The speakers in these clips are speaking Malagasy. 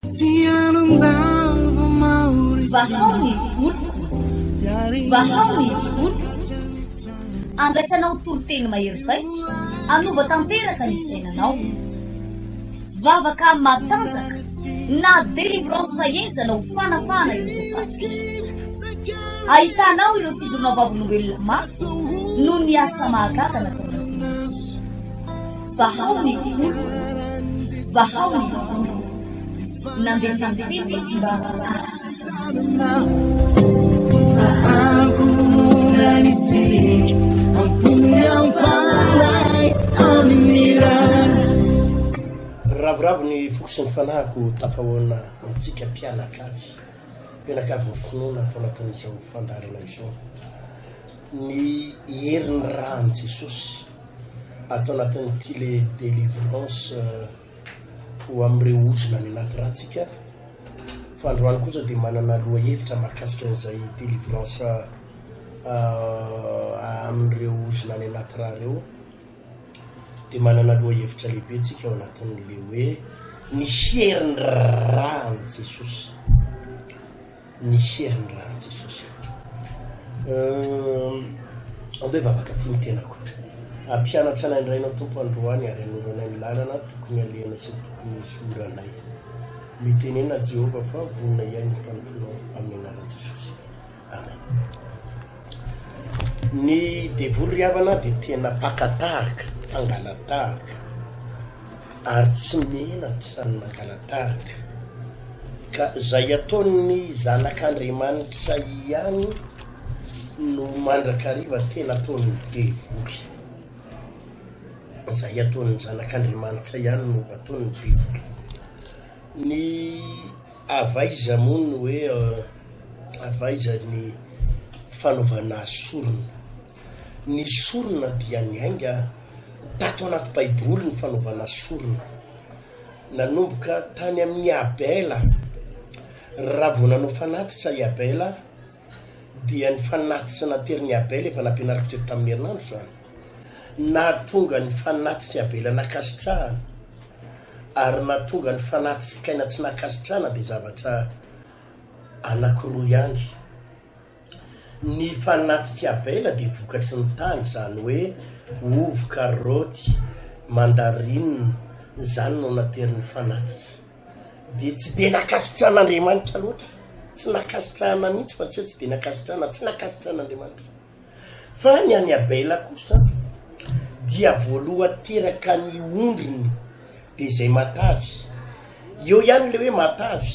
Vahao ny oloko, vahao ny oloko. Andraisanao toriteny mahery vaika, hanova tanteraka ny fiainanao. Vavaka matanjaka na délivrance henjana ho fanafahana ireo voafatotra. Ahitanao ireo fijoroana vavolombelona mafy noho ny asa mahagaga nataon'Andriamanitra. Vahao ny oloko, vahao ny oloko. Nandefa ny teny izy mba hahasitrana. Ravoravo ny foko sy ny fanahiko tafahoana amintsika mpianakavy, mpianakavin'ny finoana ato anatin'izao fandaharana izao. Ny herin'ny ràn'i Jesosy ato anatin'ity le délivrance ho amin'ireo ozona any anaty rà tsika, fa androany kosa dia manana lohahevitra mahakasika an'izay délivrance amin'ireo ozona any anaty rà ireo, dia manana lohahevitra lehibe tsika ao anatin'le hoe ny herin'ny ràn'i Jesosy. Ny herin'ny ràn'i Jesosy. Andeha hivavaka fo ny tenako. Hampianatra anay indray Ianao Tompo androany ary hanoro anay ny lalana tokony halehanay sy ny tokony hizoranay. Mitenena Jehovah fa vonona hihaino ny mpanomponao amin'ny anaran'i Jesosy. Amen. Ny devoly ry havana dia tena mpaka tahaka, mpangala-tahaka ary tsy menatra ny mangala-tahaka ka zay ataon'ny zanak'Andriamanitra ihany no mandrakariva tena ataon'ny devoly. Zay ataon'ny zanak'Andriamanitra ihany no ataon'ny devoly. Ny Avy aiza moa ny hoe avy aiza ny fanaovana sorona? Ny sorona dia niainga tato anaty baiboly ny fanaovana sorona. Nanomboka tany amin'i Abela, raha vao nanao fanatitra i Abela dia ny fanatitra naterin'i Abela, efa nampianariko teto tamin'ny herinandro izany, nahatonga ny fanatitr'i Abela nankasitrahana. Ary nahatonga ny fanatitry Kaina tsy nankasitrahana dia zavatra anankiroa ihany. Ny fanatitry Abela dia vokatry ny tany, izany hoe ovy, karaoty, mandarinina, izany no naterin'ny fanatitra. Dia tsy dia nankasitrahan'Andriamanitra loatra, tsy nankasitrahana mihitsy fa tsy hoe tsy dia nankasitrahana, tsy nankasitrahan'Andriamanitra. Fa ny an'i Abela kosa dia voalohan-teraka ny ondriny, dia izay matavy. Eo ihany ilay hoe matavy,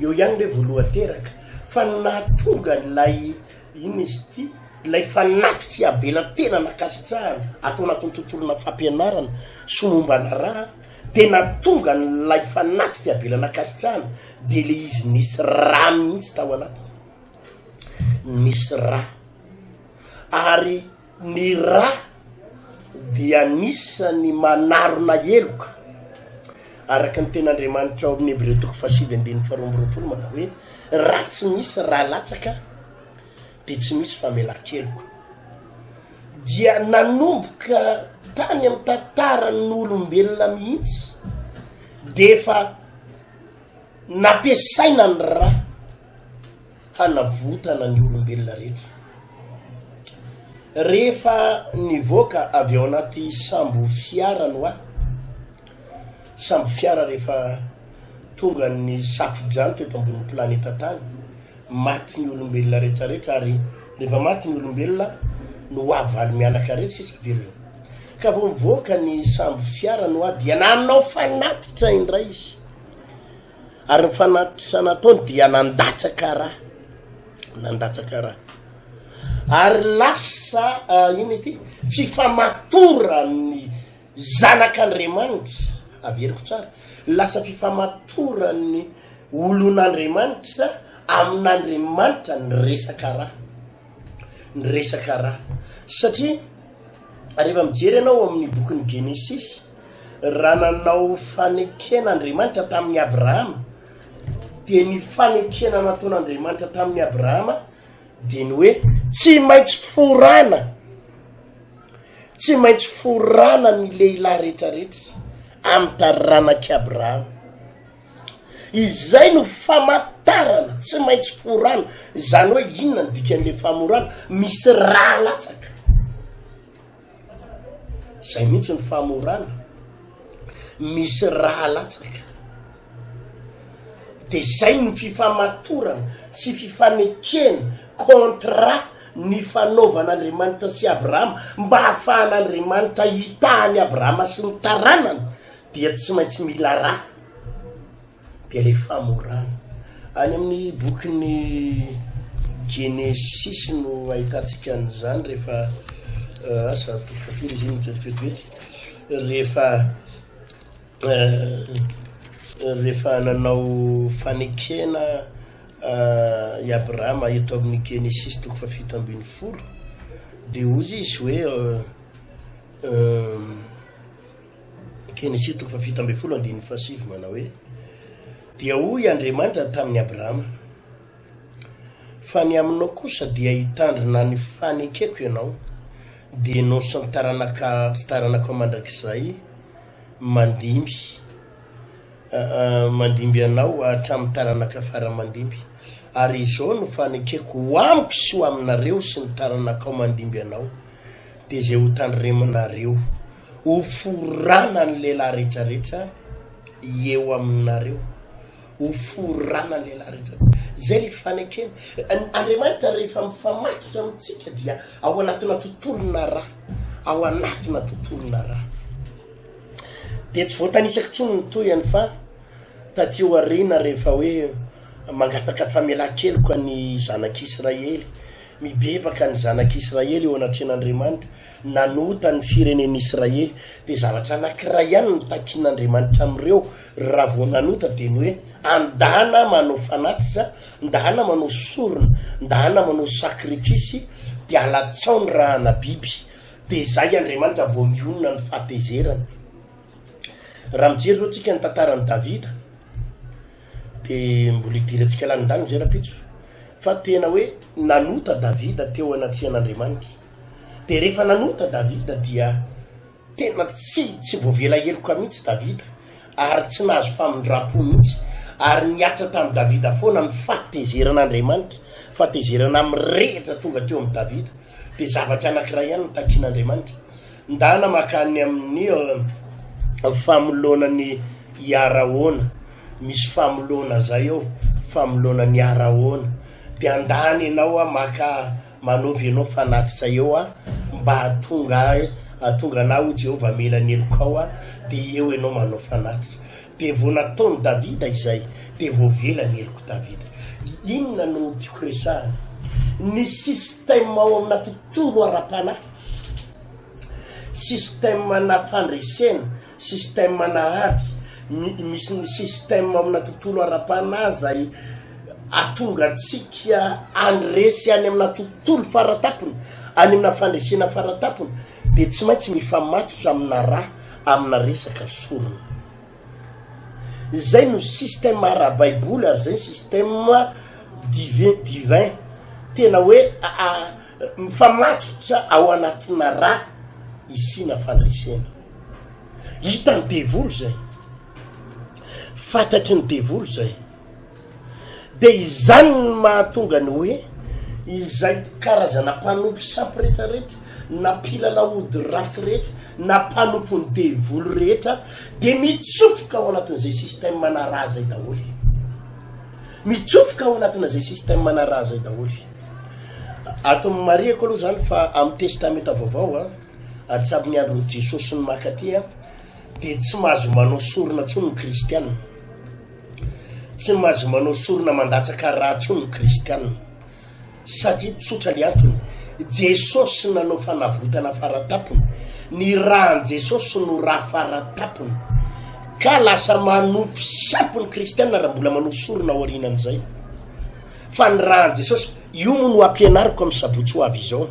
eo ihany ilay hoe voalohan-teraka, fa ny nahatonga an'ilay, inona izy ity, ilay fanatitr'i Abela tena nankasitrahana ato anatin'ny tontolona fampianarana sy mombana rà, dia nahatonga an'ilay fanatitr'i Abela nankasitrahana dia ilay izy nisy rà mihitsy tao anatiny. Nisy rà. Ary ny rà dia anisan'ny manarona heloka, araka ny tenin'Andriamanitra ao amin'ny Hebreo toko fahasivy andininy faharoa amby roapolo manao hoe, raha tsy misy rà latsaka dia tsy misy famelan-keloka. Dia nanomboka tany amin'ny tantaran'olombelona mihitsy dia efa nampiasaina ny rà. hanavotana ny olombelona rehetra. Rehefa nivoaka avy ao anaty sambo fiara Noa, sambo fiara rehefa tonga ny safodrano teto ambonin'ny planeta tany, maty ny olombelona rehetra rehetra ary rehefa maty ny olombelona Noa valo mianaka rehetra sisa velona. Ka vao nivoaka ny sambo fiara Noa dia nanao fanatitra indray izy. Ary ny fanatitra nataony dia nandatsaka ra, nandatsaka ra. Ary lasa ah, inona izy ity? Fifamatoran'ny zanak'Andriamanitra, averiko tsara, lasa fifamatoran'ny olon'Andriamanitra amin'Andriamanitra ny resaka ra. Ny resaka ra. Satria rehefa mijery ianao ao amin'ny bokin'ny Genesisy, Raha nanao fanekena Andriamanitra tamin'i Abrahama, dia ny fanekena nataon'Andriamanitra tamin'i Abrahama dia ny hoe tsy maintsy forana, tsy maintsy forana ny lehilahy rehetrarehetra amin'ny taranak'i Abrahama. Izay no famantarana, tsy maintsy forana. Izany hoe inona ny dikan'le famorana? Misy rà latsaka. Zay mihitsy ny famorana, misy rà latsaka. De zay ny fifamatorana sy fifanekena, contrat, nifanaovan'Andriamanitra sy Abrahama, mba hahafahan'Andriamanitra hitaha an'i Abrahama sy ny taranany, dia tsy maintsy mila rà. Dia ilay famorana. Any amin'ny bokin'ny Genesisy no ahitantsika an'izany rehefa asa toko fahafiry izy iny mijery vetivety, rehefa rehefa nanao fanekena i Abrahama eto amin'ny Genesisy toko fahafito ambin'ny folo de hozy izy hoe Genesisy toko fahafito ambin'ny folo andininy fahasivy manao hoe, Dia hoy Andriamanitra tamin'i Abrahama, Fa ny aminao kosa dia hitandrina ny fanekeko ianao, dia ianao sy ny taranaka sy taranakao mandrakizay mandimby mandimby anao hatramin'ny taranaka fara mandimby. Ary izao no fanekeko ho amiko sy ho aminareo sy ny taranakao mandimby anao, dia izay hotandremanareo. Ho forana ny lehilahy rehetrarehetra eo aminareo. Ho forana ny lehilahy rehetra. Zay le fanekena. Andriamanitra rehefa mifamatotra amintsika dia ao anatina tontolona ra. Ao anatina tontolona ra. Dia tsy voatanisako intsony ny tohiny fa taty aoriana rehefa hoe mangataka famelan-keloka ny zanak'Israely, mibebaka ny zanak'Israely eo anatrehan'Andriamanitra, Nanota ny firenen'Israely. Dia zavatra anankiray ihany no takian'Andriamanitra amin'ireo raha vao nanota dia ny hoe, andana manao fanatitra, ndana manao sorona, ndana manao sakrifisy, dia alatsao ny rà-ana biby. Dia izay Andriamanitra vao mionona ny fahatezerany. Raha mijery izao tsika ny tantaran'i Davida, de mbola hidirantsika lalindalina zay rahampitso, fa tena hoe nanota Davida teo anatrehan'Andriamanitra. De rehefa nanota Davida dia tena tsy tsy voavela heloka mihitsy Davida ary tsy nahazo famindram-po mihitsy ary nihatra tamin'i Davida foana ny fahatezeran'Andriamanitra, fahatezerana mirehitra tonga teo amin'i Davida. De zavatra anankiray ihany no takian'Andriamanitra, ndana makany amin'ny famoloana ny Iaraona, misy famoloana zay eo, famoloana ny Araona, de andany ianao a maka Manaova ianao fanatitra eo aho mba hahatonga ahy hahatonga anah ho Jehovah hamela ny helokao aho, dia eo ianao manao fanatitra. Dia vao nataon'i Davida izay, dia voavela ny helok'i Davida. Inona no tiako resahana? Ny système ao amina tontolo ara-panahy, système-na fandresena, Système-na ady, misy ny système amina tontolo ara-panahy zay ahatonga antsika handresy any amina tontolo faratapony, any amina fandresena faratapony, de tsy maintsy mifamatotra amina ra, amina resaka sorona. Izay no système ara-baiboly ary zay ny système divin, divin, tena hoe mifamatotra ao anatina ra isiana fandresena. Hitan'ny devoly zay, fantatry ny devoly zay, de izany ny mahatonga ny hoe izay karazana mpanompo sampy rehetrarehetra na mpilalao ody ratsy rehetra na mpanompon'ny devoly rehetra de mitsofoka ao anatin'izay système na raha zay daholo, mitsofoka ao anatin'izay système na raha zay daholo. Ato marihako aloha zany fa amin'ny testamenta vaovao a, ary tsy amin'ny andron'i Jesosy ny mankaty a, dia tsy mahazo manao sorona intsony ny kristiana. Tsy mahazo manao sorona mandatsaka rà intsony ny kristiana. Satria tsotra ny antony, Jesosy nanao fanavotana faratapony, ny ràn'i Jesosy no rà faratapony. Ka lasa manompo sampy ny kristiana raha mbola manao sorona aorianan'izay. Fa ny ràn'i Jesosy, io moa no ampianariko amin'ny sabotsy ho avy izao.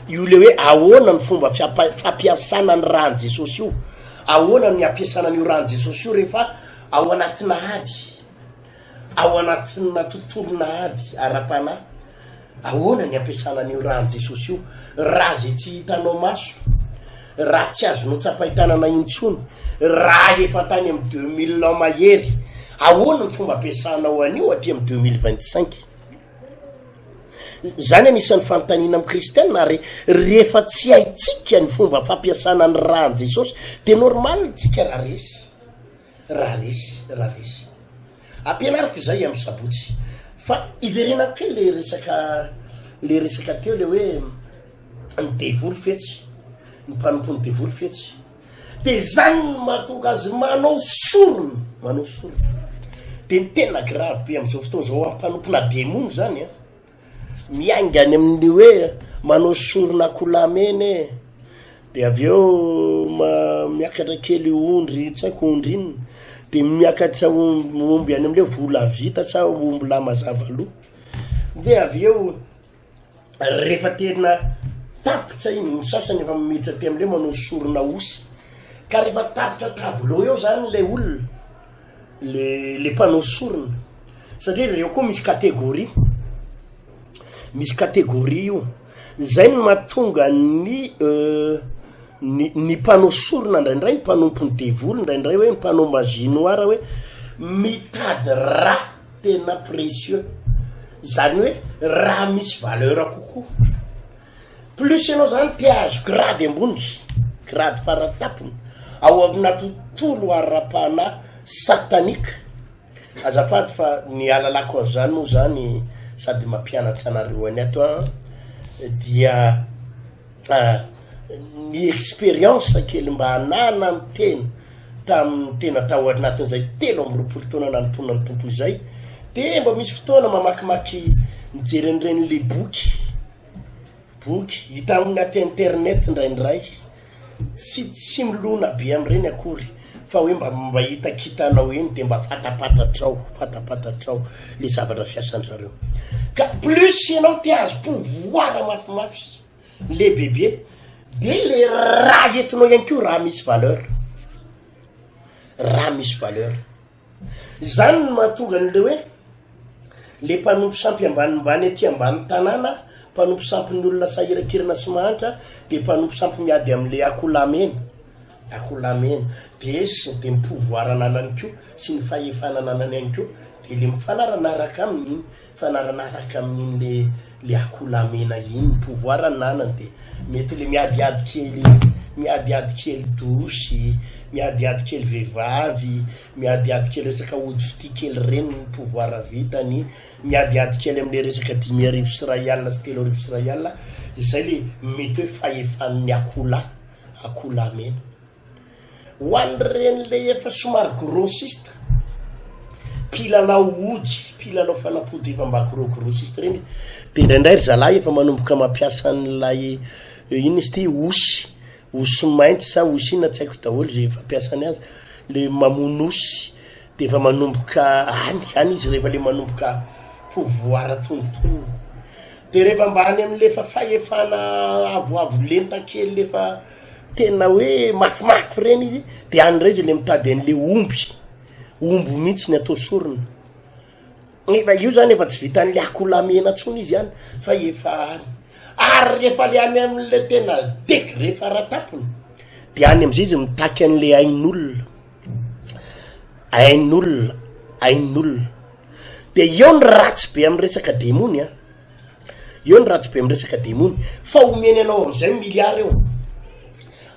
Io le hoe ahoana ny fomba fampiasana ny ràn'i Jesosy io, ahoana ny ampiasana an'io ràn'i Jesosy io rehefa ao anatina ady, ao anatina tontolona ady ara-panahy, ahoana ny ampiasana an'io ràn'i Jesosy io, rà zay tsy hitanao maso, rà tsy azonao tsapain-tanana intsony, rà efa tany amin'ny 2000 ans mahery. Ahoana ny fomba ampiasanao an'io aty amin'ny 2025? Zany anisan'ny fanontaniana amin'ny kristiana ary rehefa tsy haintsika ny fomba fampiasana ny ràn'i Jesosy de normal tsika raha resy. Raha resy, raha resy. Ampianariko izay amin'ny sabotsy. Fa iverenako kely le resaka le resaka teo le hoe ny devoly fetsy, ny mpanompon'ny devoly fetsy. De zany no mahatonga azy manao sorona, manao sorona. De ny tena grave be am'izao fotoana zao amin'ny mpanompona demony zany an, miainga any amin'ny hoe manao sorona akoholahy mena e, de avy eo ma- miakatra kely ondry tsy haiko ondry inona, de miakatra omby any am'le volavita sa omby lahy mazava loha, de avy eo Rehefa tena tapitra iny, ny sasany efa miditra aty amle manao sorona osy, ka rehefa tapitra tableau eo zany le olona, le le mpanao sorona, satria reo koa misy catégorie, misy catégorie io, zay no mahatonga ny ny ny mpanao sorona ndraindray ny mpanompon'ny devoly ndraindray hoe mpanao magie noire hoe mitady rà. Tena précieux, zany hoe raha misy valeur kokoa, plus ianao zany te hahazo grade ambony, grade faratapony ao amina tontolo ara-panahy satanique, azafady fa ny ahalalako an'izany moa zany sady mampianatra anareo any ato aho dia ny expérience kely mba ananan'ny tena tamin'ny tena tao anatin'izay 23 taona nanompoana ny Tompo izay, de mba misy fotoana mamakimaky mijery an'ireny le boky, boky hita anaty internet indraindray, tsy tsy milona be amin'ireny akory fa hoe mba mba hitakitanao eny de mba fantapantatrao, fantapantatrao le zavatra fiasan-dry zareo, ka plus ianao te hahazo pouvoir mafimafy lehibebe de le raha entinao ihany koa raha misy valeur, raha misy valeur, zany no mahatonga an'le hoe le mpanompo sampy ambanimbany aty ambany tanàna, mpanompo sampin'ny olona sahirankirana sy mahantra de mpanompo sampy miady am'le akoholahy mena, akoholahy mena, de sy de ny pouvoir ananany koa sy ny fahefana ananany ihany koa de le mifanaranaraka aminy iny. Mifanaraka amin'iny le le akoholahy mena iny ny pouvoir ananany de mety le miadiady kely miadiady kely dosy, miadiady kely vehivavy, miadiady kely resaka ody fitia kely reny ny pouvoir vitany, miadiady kely amle resaka 1500 sy 1033, zay le mety hoe fahefan'ny akoholahy, akoholahy mena. Ho an'ireny le efa somary grossiste, mpilalao ody, mpilalao fanafody efa mba gros grossiste reny, de indraindray ry zalahy efa manomboka mampiasa an'ilay inona izy ty osy, osy mainty sa osy inona tsy haiko daholo ze fampiasany azy, le mamono osy, de efa manomboka any, any izy rehefa le manomboka pouvoir antonontonony, de rehefa mba any am'le efa fahefana avoavo lenta kely efa Tena hoe mafimafy reny izy de any ndray izy le mitady an'le omby, omby mihitsy ny atao sorona, efa io zany efa tsy vitan'le akoholahy mena tsony izy any fa efa any, ary rehefa le any am'le tena degré faratapony de any am'zay izy mitaky an'le ain'olona, ain'olona, ain'olona, de eo ny ratsy be amy resaka demony an. Eo ny ratsy be miresaka demony fa omeny anao amizay milliard eo,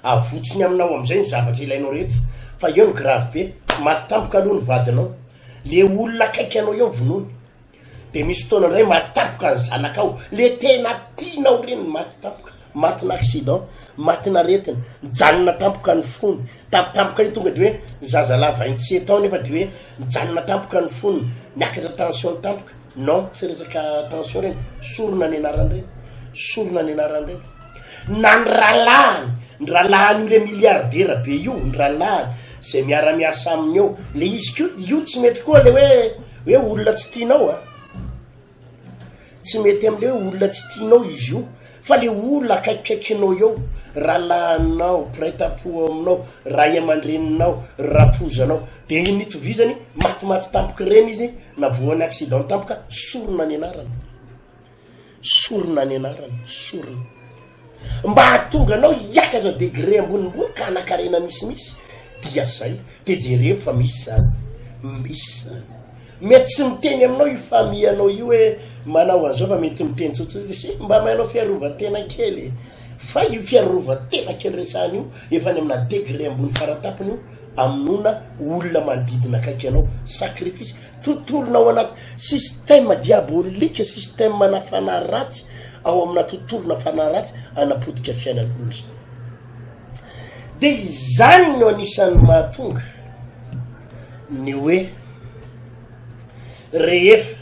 avotsiny aminao amizay ny zavatra ilainao rehetra fa eo ny grave be, maty tampoka aloha ny vadinao, le olona akaiky anao eo vonoiny, de misy fotoana ndray maty tampoka ny zanakao, le tena tianao reny maty tampoka, matina accident, matina aretina, mijanona tampoka ny fony, tampotampoka eo tonga de hoe zazalahy 27 ans nefa de hoe mijanona tampoka ny fony, miakatra tension tampoka. Non, tsy resaka tension reny, sorona ny anarany reny, sorona ny anarany reny. Na ny rahalahiny, ny rahalahin'io le milliardaire be io, ny rahalahiny zay miara-miasa aminy eo, le izy ko io tsy mety koa le hoe hoe olona tsy tianao a, tsy mety am'le hoe olona tsy tianao izy io, fa le olona akaikikaikinao eo, rahalahinao, mpiray tampo aminao, ray aman-dreninao, rafozanao, de iny itovizany matimaty tampoka ireny izy na voan'ny accident tampoka, sorona ny anarany, sorona ny anarany, sorona. Mba hahatonga anao hiakatra degré ambonimbony ka hanakarena misimisy dia zay, de jereo fa misy zany, Misy zany. Mety tsy miteny aminao io famille anao io hoe manao an'izao fa mety miteny tsotsotra izy hoe mba manao fiarovan-tena kely e. Fa io fiarovan-tena kely resahana io efa any amina degré ambony faratapony io amonoana olona manodidina akaiky anao. Sacrifice. Tontolona ao anaty système diabolique, système ana fanahy ratsy ao amina tontolona fanahy ratsy anapotika fiainan'olona izany. Dia izany no anisan'ny mahatonga ny hoe rehefa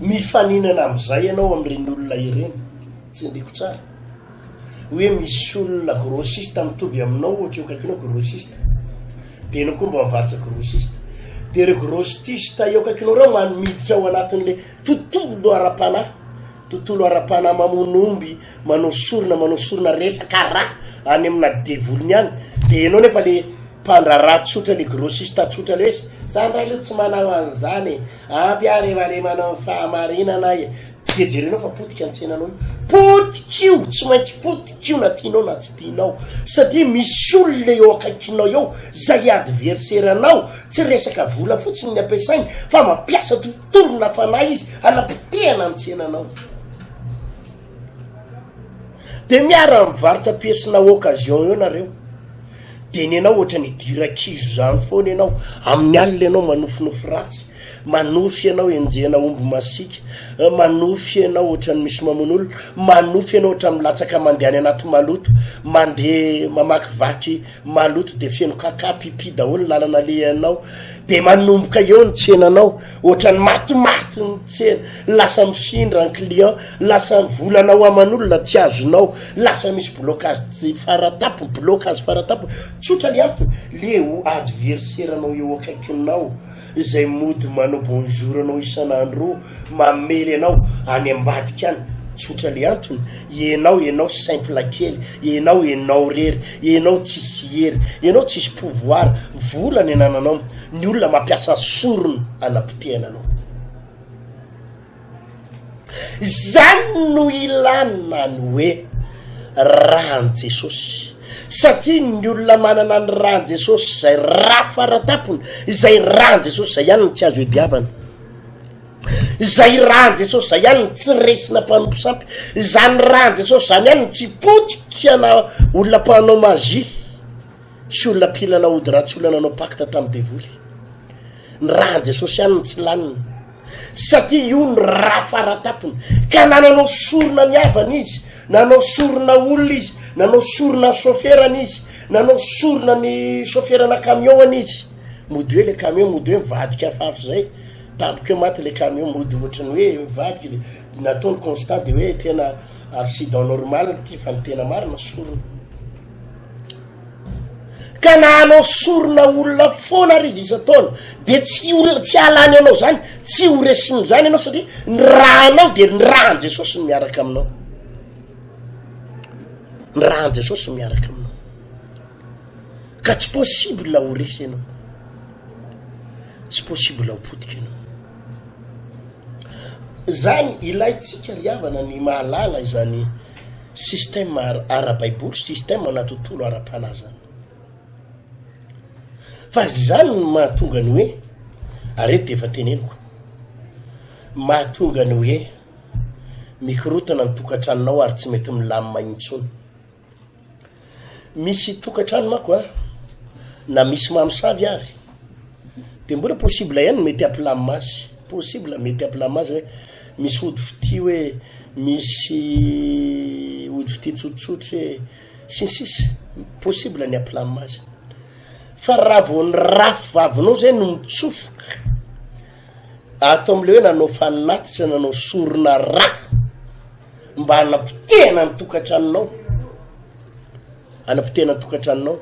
mifaninana amin'izay ianao amin'ireny olona ireny, tsindriko tsara, hoe misy olona grossiste mitovy aminao ohatra eo akaikinao grossiste, de ianao koa mba mivarotra grossiste, de ireo grossiste eo akaikinao ireo man- miditra ao anatin'le tontolo ara-panahy, Tontolo ara-panahy mamono omby, manao sorona, manao sorona resaka ra any amina devoliny any, de enao nefa le mpandraharaha tsotra, le grossiste tsotra le hoe za ndray aloha tsy manao an'izany e, ampy aho rehefa le manao ny fahamarinana e, de jerenao fa potika ny tsenanao io, potika io, tsy maintsy potika io na tianao na tsy tianao, satria misy olona eo akaikinao eo zay adversaire anao, tsy resaka vola fotsiny ny ampiasainy fa mampiasa Torona fanahy izy hanapotehana ny tsenanao. De miara mivarotra pièce-na occasion eo nareo. De ny anao ohatran'ny idira-kizo zany foana ianao. Amin'ny alina ianao manofinofy ratsy, manofy ianao enjehina omby masiaka, manofy ianao ohatran'ny misy mamono olona, manofy ianao ohatran'ny milatsaka mandeha any anaty maloto, mandeha mamakivaky Maloto de feno kaka pipi daholo ny lalana alehanao de manomboka eo ny tsenanao ohatran'ny matimaty ny tsena lasa mifindra ny client lasa ny volanao aman'olona tsy azonao lasa misy blocage tsy faratapony blocage faratapony tsotra le antony le ho adversaire anao eo akaikinao izay mody manao bonjour anao isan'andro mamely anao any ambadika any, tsotra le antony, enao enao simple kely, enao enao rery, enao tsisy hery, enao tsisy pouvoir, vola ny anananao, ny olona mampiasa sorona anapotehana anao. Izany no ilana ny hoe ràn'i Jesosy. Satria ny olona manana ny ràn'i Jesosy izay rà faratapony, izay ràn'i Jesosy izay ihany no tsy azo iadiavana. Izay ràn'i Jesosy izay ihany no tsy resina mpanompo sampy. Izany ràn'i Jesosy izany ihany no tsy potika na olona mpanao magie sy olona mpilalao ody ratsy olona nanao pacte tamin'ny devoly. Ny ràn'i Jesosy ihany no tsy lanina. Satria io ny rà faratapony. Ka na nanao sorona ny havany izy, nanao sorona olona izy, nanao sorona ny soferany izy, nanao sorona ny soferana camion-any izy. Mody hoe le camion mody hoe mivadika hafahafa zay. Tampoka eo maty le camion mody ohatran'ny hoe mivadika de natao ny constat de hoe tena accident normal ty fa ny tena marina sorona. Ka na hanao sorona olona foana ary izy isan-taona de tsy olona tsy halany anao zany, tsy ho resiny zany ianao satria ny rànao de ny ràn'i Jesosy no miaraka aminao. Ny ràn'i Jesosy no miaraka aminao. Ka tsy possible ho resy ianao. Tsy possible ho potika ianao. Zany ilaintsika ry havana ny mahalala izany système ara-baiboly, système na tontolo ara-panahy zany. Fa zany no mahatonga ny hoe, ary eto de efa teneniko, mahatonga ny hoe mikorotana ny tokantranonao ary tsy mety milamina intsony. Misy tokantrano manko an, na misy mamosavy ary, de mbola possible ihany ny mety hampilamina azy, possible mety hampilamina azy hoe misy ody fitia hoe, misy ody fitia tsotsotra e, sy ny sisa, possible ny hampilamina azy, fa raha vao ny rafy vavinao zay no mitsofoka ato am'le hoe nanao fanatitra, nanao sorona ra, mba hanapotehana ny tokantranonao, hanapotehana ny tokantranonao,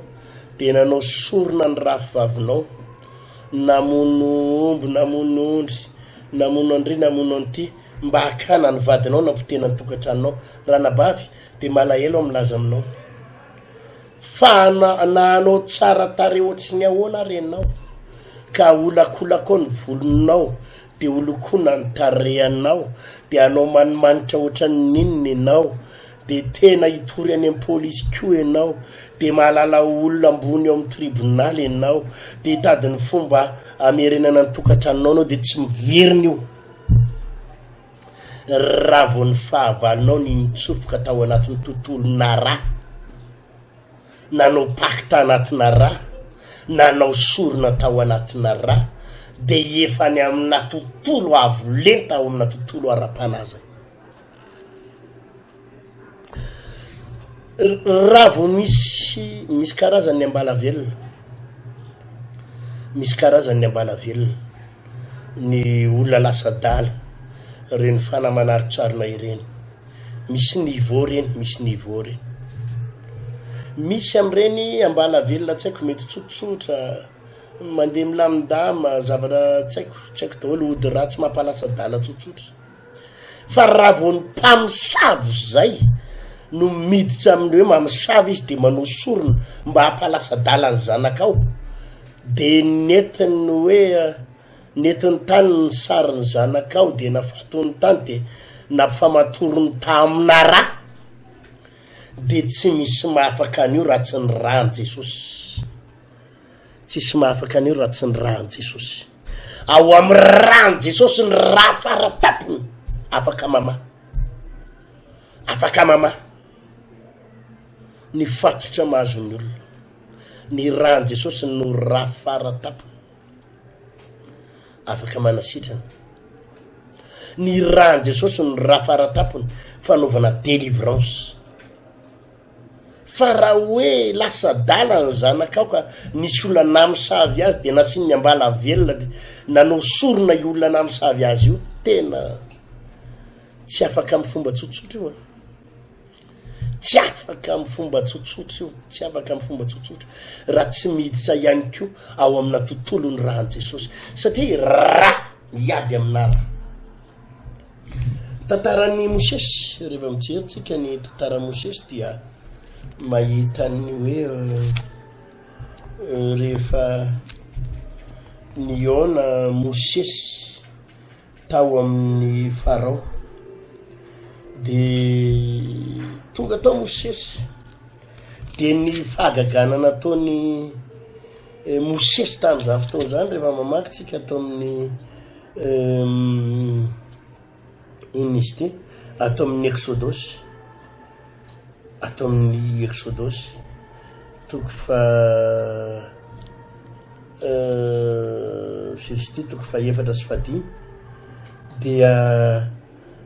de nanao sorona ny rafivavinao, namono omby, namono ondry, namono andry, namono an'ity, mba hakana ny vadinao hanapotehana ny tokantranonao. Ranabavy, de malahelo aho milaza aminao, fa na na hanao tsara tarehy ohatry ny ahoana ary ianao, ka aholakolako ao ny volonao, de ho lokoina ny tarehanao, de hanao manimanitra ohatran'ny inona ianao, de tena hitory any am polisy koa enao, de mahalala olona ambony eo am tribonaly enao, de hitady ny fomba hamerenana ny tokantranonao enao de tsy miverina io. Raha vao ny fahavalonao ny nitsofoka tao anatin'ny tontolona ra, nanao pacte anatina ra, nanao sorona tao anatina ra, dia efa any amina tontolo avo lenta ao amina tontolo ara-panahy zay. Raha vao misy, misy karazany ny ambala velona, misy karazany ny ambala velona, ny olona lasa adala, ireny fanahy manarontsarona ireny, misy niveau reny, misy niveau reny, misy am'ireny ambala velona tsy haiko mety tsotsotra, mandeha milamindama, zavatra tsy haiko, tsy haiko daholo, ody ratsy mampalasa adala tsotsotra. Fa raha vao ny mpamosavy zay no miditra amin'ny hoe mamosavy izy de manao sorona mba hampalasa-dala ny zanakao, de nentiny hoe nentiny tany ny sarin'ny zanakao de nafatony tany de nampifamatoriny tamina ra, de tsy misy mahafaka an'io raha tsy ny ran'i Jesosy. Tsisy mahafaka an'io raha tsy ny ràn'i Jesosy. Ao amin'ny ràn'i Jesosy ny rà faratapony afaka mamaha. Afaka mamaha ny fatotra mahazo ny olona. Ny ràn'i Jesosy no rà faratapony afaka manasitrana. Ny ràn'i Jesosy no rà faratapony fanaovana délivrance. Fa raha hoe lasa adala ny zanakao ka nisy olona namosavy azy de nasiany ambala velona de nanao sorona io olona namosavy azy io, tena tsy afaka amy fomba tsotsotra io an, tsy afaka amy fomba tsotsotra io, tsy afaka amy fomba tsotsotra raha tsy miditra ihany koa ao amina tontolon'ny ràn'i Jesosy satria rà miady amina rà. Tantaran'i Mosesy, rehefa mijery tsika ny tantaran'i Mosesy dia mahita ny hoe rehefa nihaona Mosesy tao amin'ny Farao de tonga tao Mosesy de ny fahagagana nataony Mosesy tamin'izany fotoana izany rehefa mamaky tsika ato amin'ny Inona izy ity? Ato amin'ny Eksodosy, ato amin'ny Eksodosy, toko faha firy izy ity? Toko fahaefatra sy fahadimy, dia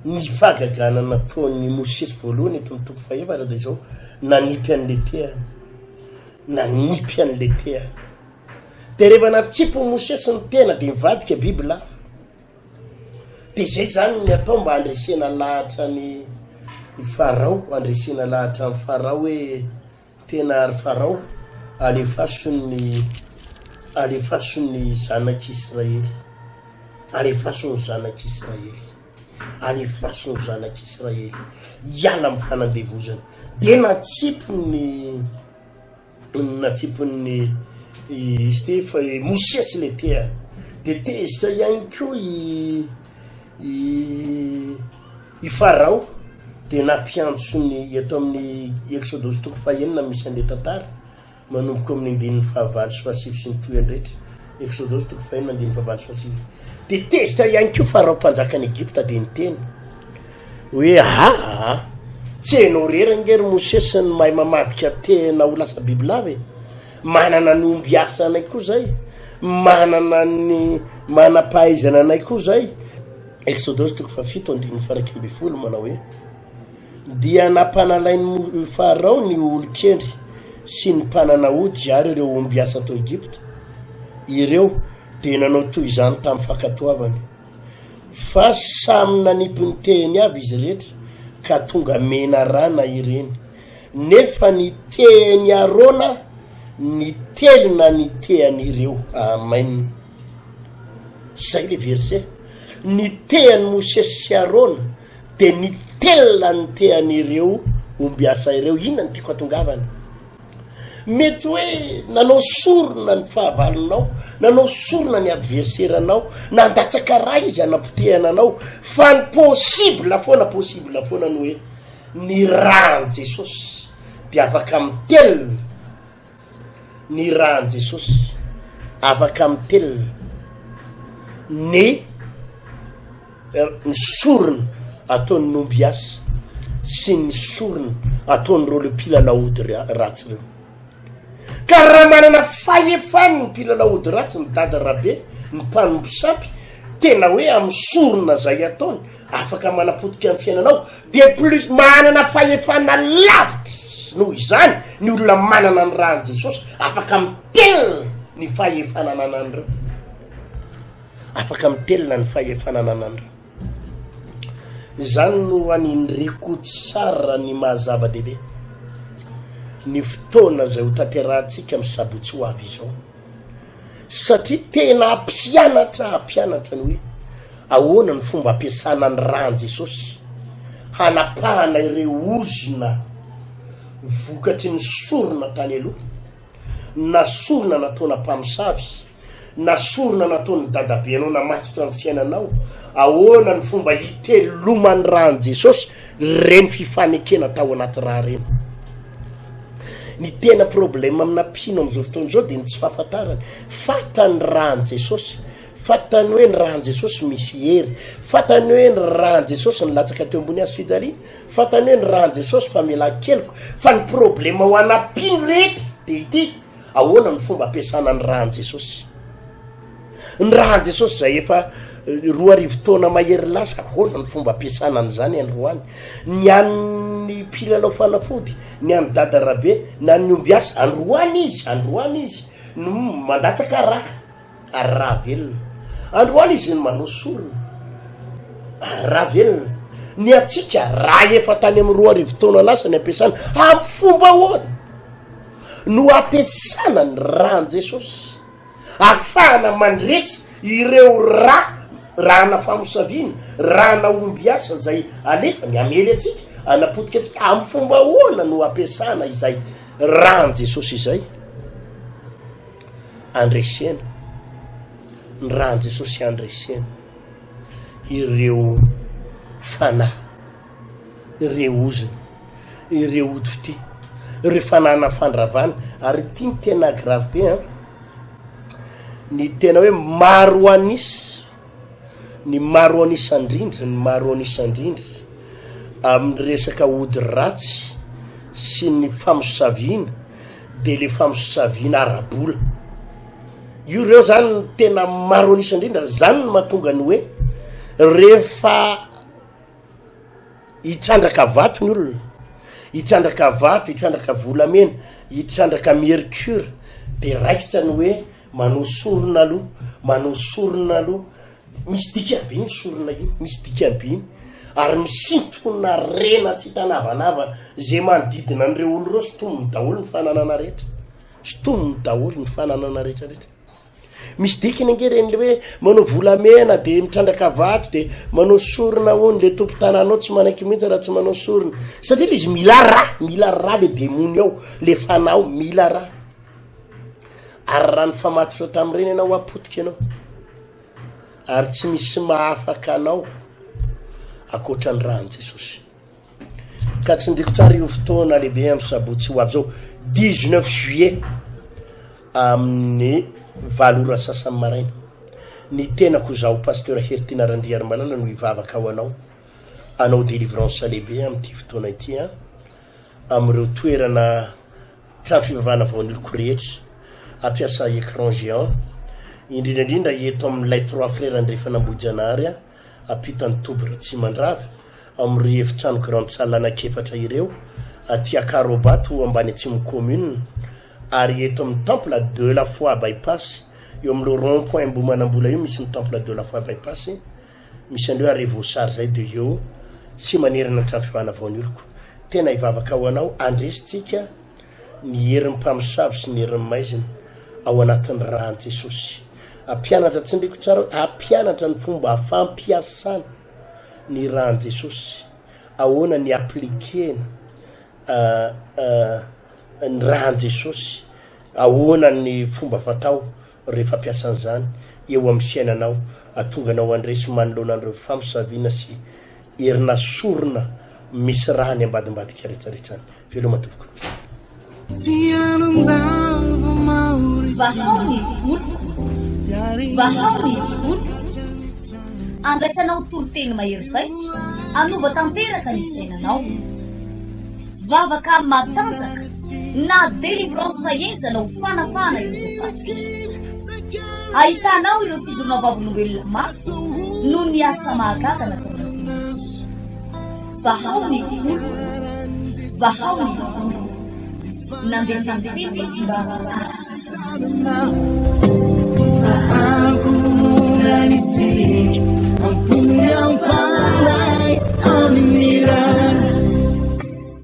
ny fahagagana nataon'i Mosesy voalohany eto amin'ny toko fahefatra de zao, nanipy an'le tehany, nanipy an'le tehany. De rehefa natsipin'i Mosesy ny tena de nivadika bibilava. De zay zany ny atao mba handresena lahatra ny Farao, handresena lahatra an'i Farao hoe tena ary Farao alefaso ny alefaso ny zanak'Israely, alefaso ny zanak'Israely, alefaso ny zanak'Israely hiala amin'ny fanandevozana. De natsipiny Natsipin'ny izy ity fa i Mosesy le tehany. De tezitra ihany koa i i i Farao de nampiantso ny eto amin'ny Eksodosy toko fahenina misy an'le tantara, manomboka eo amin'ny andininy fahavalo sy fahasivy sy ny tohiny rehetra. Eksodosy toko fahenina andininy fahavalo sy fahasivy. De tezitra ihany koa Farao mpanjakan'i Egypta de niteny. Hoe aa! Tsy enao irery ange ry Mosesy no mahay mamadika tena ho lasa bibilava e! Manana ny omby asanay koa zay, manana ny manam-pahaizana anay koa zay. Eksodosy toko fahafito andininy faha-iraika ambinifolo manao hoe, Dia nampanalain'i Farao ny olon-kendry sy ny mpanana ody ary ireo ombiasa tao Egypta, ireo dia nanao toy izany tamin'ny fankatoavany. Fa samy nanipy ny tehiny avy izy rehetra, ka tonga menarana ireny. Nefa ny tehin'i Arona nitelina ny tehan'ireo. Amen. Zay le verset. Ny tehan'i Mosesy sy Arona dia nitelina ny tehan'ireo ombiasa ireo. Inona no tiako hatongavana? Mety hoe nanao sorona ny fahavalonao, nanao sorona ny adversaire-nao, nandatsaka ra izy hanapotehana anao, fa ny possible foana, possible foana ny hoe Ny ràn'i Jesosy dia afaka mitelina, ny ràn'i Jesosy afaka mitelina ny ny sorona ataon'ny ombiasy sy ny sorona ataon'ireo le mpilalao ody ratsy ireo. Ka raha manana fahefany ny mpilalao ody ratsy, ny dada rabe, ny mpanompo sampy, tena hoe amin'ny sorona zay ataony, afaka manapotika ny fiainanao, dia plus manana fahefana lavitra noho izany ny olona manana ny ràn'i Jesosy, afaka mitelina ny fahefana ananan'ireo. Afaka mitelina ny fahefana ananan'ireo. Izany no anindriako tsara ny maha zava-dehibe ny fotoana izay ho tanterahantsika amin'ny sabotsy ho avy izao. Satria tena hampianatra hampianatra ny hoe ahoana ny fomba ampiasana ny ràn'i Jesosy hanapahana ireo ozona vokatry ny sorona tany aloha na sorona nataona mpamosavy na sorona nataon'ny dadabenao namatotra ny fiainanao, ahoana ny fomba hiteloman'ny ràn'i Jesosy reny fifanekena tao anaty rà reny? Ny tena problème amina mpino amin'izao fotoana izao dia ny tsy fahafantarany fantany ràn'i Jesosy, fantany hoe ny ràn'i Jesosy misy hery, fantany hoe ny ràn'i Jesosy nilatsaka teo ambony hazo fijaliana, fantany hoe ny ràn'i Jesosy famelan-keloka, fa ny problème ho ana mpino rehetra dia ity, Ahoana no fomba ampiasana ny ràn'i Jesosy? Ny ràn'i Jesosy izay efa 2000 taona mahery lasa, ahoana no fomba ampiasana an'izany androany? Ny an'ny mpilalao fanafody, ny an'i Dada Rabe, ny an'ny ombiasa, androany izy, androany izy no mandatsaka rà, ary rà velona. Androany izy no manao sorona, ary rà velona. Ny antsika, rà efa tany amin'ny 2000 taona lasa ny ampiasana, amin'ny fomba ahoana? no ampiasana ny ràn'i Jesosy ahafahana mandresy ireo rà, ràna famosaviana, ràna ombiasa izay alefany hamely antsika, hanapotika antsika. Amin'ny fomba ahoana no ampiasana izay ràn'i Jesosy izay? Andresena ny ràn'i Jesosy, andresena ireo fanahy. ireo ozona, ireo ody fitia, ireo fanana fandravana, ary ity ny tena grave be an, ny tena hoe maro an'isa, ny maro an'isa indrindra, ny maro an'isa indrindra amin'ny resaka ody ratsy sy ny famosaviana de le famosaviana ara-bola, io reo zany ny tena maro an'isa indrindra, zany no mahatonga ny hoe rehefa Hitrandraka vato ny olona, hitrandraka vato, hitrandraka volamena, hitrandraka mercure, de raikitra ny hoe manao sorona aloha, manao sorona aloha, misy dikany be iny sorona iny, misy dikany be iny, ary misintona harena tsy hita anavanavana, ze manodidina an'ireo olo ireo sintominy daholo ny fananana rehetra, sintominy daholo ny fananana rehetra rehetra. Misy dikany ange ireny le hoe manao volamena de mitrandraka vato de manao sorona hono le tompon-tanàna ao tsy manaiky mihitsy raha tsy manao sorona satria le izy mila rà, mila rà le demony ao, le fanahy ao mila rà. Ary raha nifamatotra tamin'ireny ianao hoa potika ianao ary tsy misy mahafaka anao ankoatra ny ràn'i Jesosy. Ka tsindriko tsara io fotoana lehibe amin'ny sabotsy ho avy zao, 19 juillet amin'ny valo ora sasany maraina. Ny tenako izaho Pasteur Heritiana Randriarimalala no hivavaka ho anao, hanao délivrance lehibe amin'ity fotoana ity an, amin'ireo toerana trano fivavahana voaniloko rehetra, hampiasa écran géant, indrindra indrindra eto amin'ilay Trois Frères Andrefan'Ambohijanahary an, ampitan'ny toby Ratsimandrava, amin'ireo efitrano grande salle anankiefatra ireo, aty Akarobato ambany atsimo commune, ary eto amin'ny temple de la foi by-pass, eo amin'ileo rond point Ambohimanambola io misy ny temple de la foi by-pass, misy an'ireo arrêt voasary izay dia eo sy manerana ny trano fivavahana vao ny oloko. Tena hivavaka ho anao, andresintsika ny herin'ny mpamosavy sy ny herin'ny maizina ao anatin'ny ràn'i Jesosy. Hampianatra, tsindriko tsara hoe hampianatra ny fomba fampiasana ny ràn'i Jesosy, ahoana ny appliquer-na ny ràn'i Jesosy, ahoana ny fomba fatao rehefa ampiasa an'izany eo amin'ny fiainanao, ahatonga anao handresy manoloana an'ireo famosaviana sy herina sorona. Misy raha any ambadimbadika rehetrarehetra any. Veloma tompoko. Vahao ny oloko, vahao ny oloko. Andraisanao toriteny mahery vaika, hanova tanteraka ny fiainanao. Vavaka matanjaka na délivrance henjana ho fanafahana ireo voafatotra. Ahitanao ireo fijoroana vavolombelona maty noho ny asa mahagaga nataon'Andriamanitra. Vahao ny oloko, vahao ny oloko. Nandefa ny teny izy mba hahasitrana.